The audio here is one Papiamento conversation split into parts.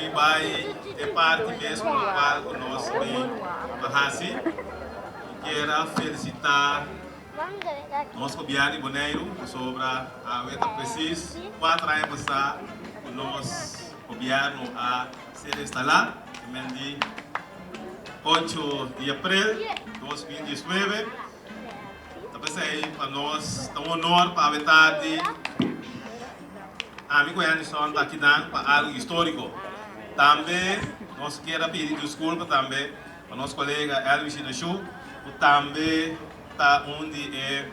mi bai e parti mes ku lokual ku nos bin pa hasi, mi kier a felisitá nos gobièrnu di Boneiru pasobra awe ta presis kuater aña pasá ku nos gobièrnu a ser instalá, e men di ocho di aprel 2019. Ta p'esei pa nos ta un honor pa awe tardi ami ku Henderson ta akinan pa algu históriko. Tambe nos kier a pidi diskulpa tambe pa nos kolega Elvis Shinashu ku tambe ta un di e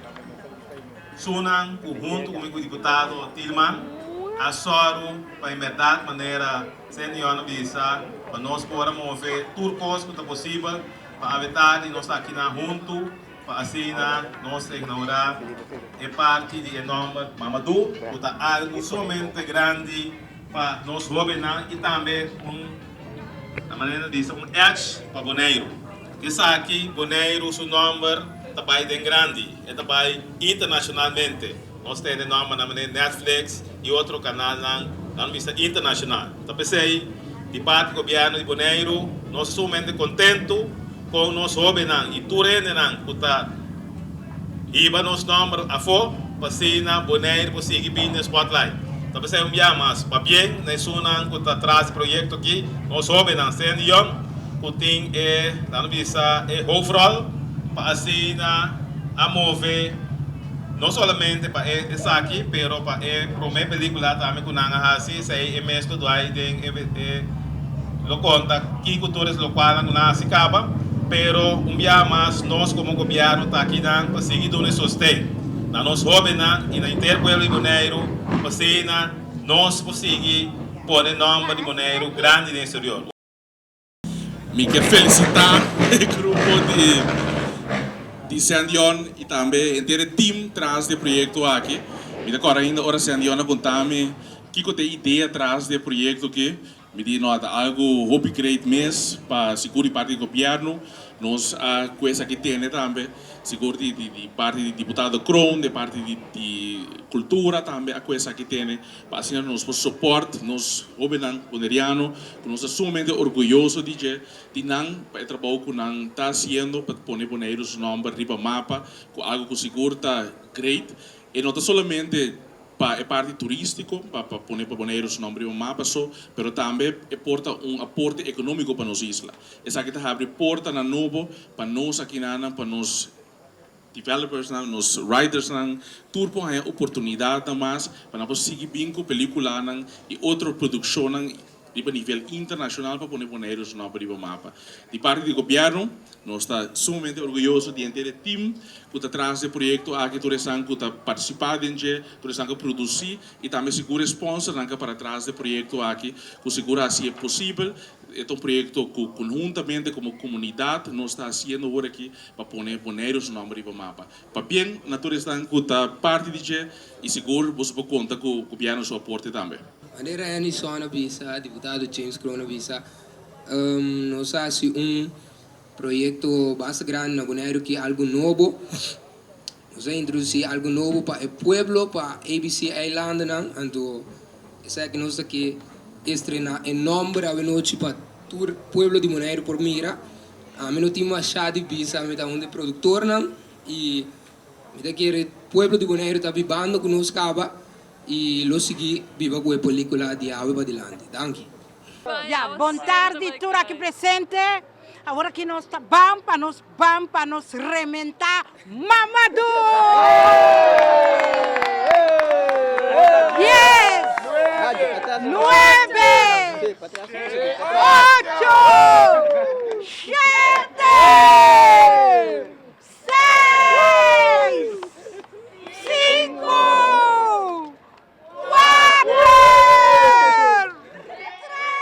sunan ku huntu ku mi ku diputado Tilman a sòru pa en bèrdat manera Sendion a bisa pa nos por a move tur kos ku ta posibel Pa awe tardi nos ta akinan huntu pa asina nos ta ignorá e parti di e nòmber Mamadou ku ta algu sumamente grandi pa nos hóbennan i tambe un, na manera di bisa, un edge pa Boneiru. Esaki Boneiru su nòmber ta bai den grandi, e ta bai internashonalmente. Nos tene nòmbernan manera Netflix i otro kanalnan, nan bisa internashonal. Ta p'esei, di parti gobièrnu di Boneiru, nos sumamente kontentu kon nos hóbennan i tur hendenan ku ta hiba nos nòmber afó pa asina Boneiru por sigui bini den spotlight. Ta p'esei un bia mas, pabien na esunnan ku ta tras di proyekto aki, nos hóbennan, sean di yòn, ku tin e, nan bisa, e hoofdrol pa asina a move. No solamente pa e esaki, pero pa e prome pelicula tambe cu nan a haci, esey e mes lo draai den e lo conta kico tur es locualnan cu nan a haci caba, pero un biaha mas nos como gobierno ta akinan pa sigui duna e sosten na nos hobennan y na henter pueblo di Boneiru pa asina nos por sigui pone nomber di Boneiru grandi den exterior. Mi ke felisitá e grupo di di Sendion i tambe henter e team tras di e proyekto aki. Mi ta kòrda ainda ora Sendion a konta mi kiko ta e idea tras di e proyekto aki. Mi di no ta algu hopi great mes pa sigur di parti di gobièrnu. Nos a ku esaki tene tambe sigur di di parti di diputado Kroon, di parti di di kultura tambe a ku esaki tene. Pa asina nos por soport nos hobennan boneriano ku nos ta sumamente orguyoso di dje, di nan pa e trabou ku nan ta hasiendo pa pone Boneiru su nomber riba mapa ku algu ku sigur ta great. E no ta solamente pa e parti turistiko pa pa pone pa Boneiru su nomber riba mapa so, pero tambe e por ta un aporte economico pa nos isla. Esaki ta habri portanan nobo pa nos akinanan, pa nos. Developersnan, nos writersnan, tur por haña oportunidatnan mas pa nan por sigui bin ku pelikulanan i otro produkshonnan riba nivel internashonal pa pone Boneiru su nòmber riba mapa. Di parti di gobièrnu, nos ta sumamente orguyoso di henter e tim ku ta tras di e proyekto aki, tur esnan ku ta partisipá den dje, tur esnan ku a produsí i tambe sigur e sponsornan ku a para tras di e proyekto aki ku sigur a hasi e posibel. E ta un proyekto ku konhuntamente komo komunidat nos ta hasiendo awor aki pa pone Boneiru su nòmber riba mapa. Pabien na tur esnan ku ta parti di dje i sigur boso por konta ku gobièrnu su aporte tambe. Manera Hennyson a bisa, diputado James Kroon a bisa, nos a hasi un proyekto basta grandi na Boneiru ki algu nobo. Nos a introdusí algu nobo pa e pueblo, pa ABC eilandennan. Anto esaki nos ta ke estrená e nòmber awenochi pa tur pueblo di Boneiru por mira. Ami no tin masha di bisa, ami ta un di produktornan i mi ta kere pueblo di Boneiru ta bibando ku nos kaba i lo sigui biba ku e pelikula di awe padilanti. Danki. Ya, bon tardi tur aki presente. Awor aki nos ta ban pa nos ban pa nos rementa Mamadou! Dies, nuebe, ocho, shete, seis, sinku, kuater, tres,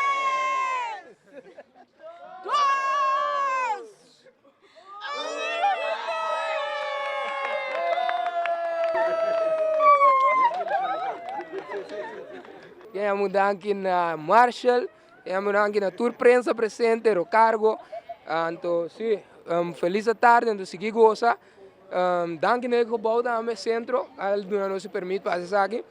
dos, Amo danki na Marshall, amo danki na tur prensa presente, Rocargo. Anto si, felis atardi, anto sigui gosa. Danki na e gebouw tambe, centro, a duna nos e permit pa hasi esaki.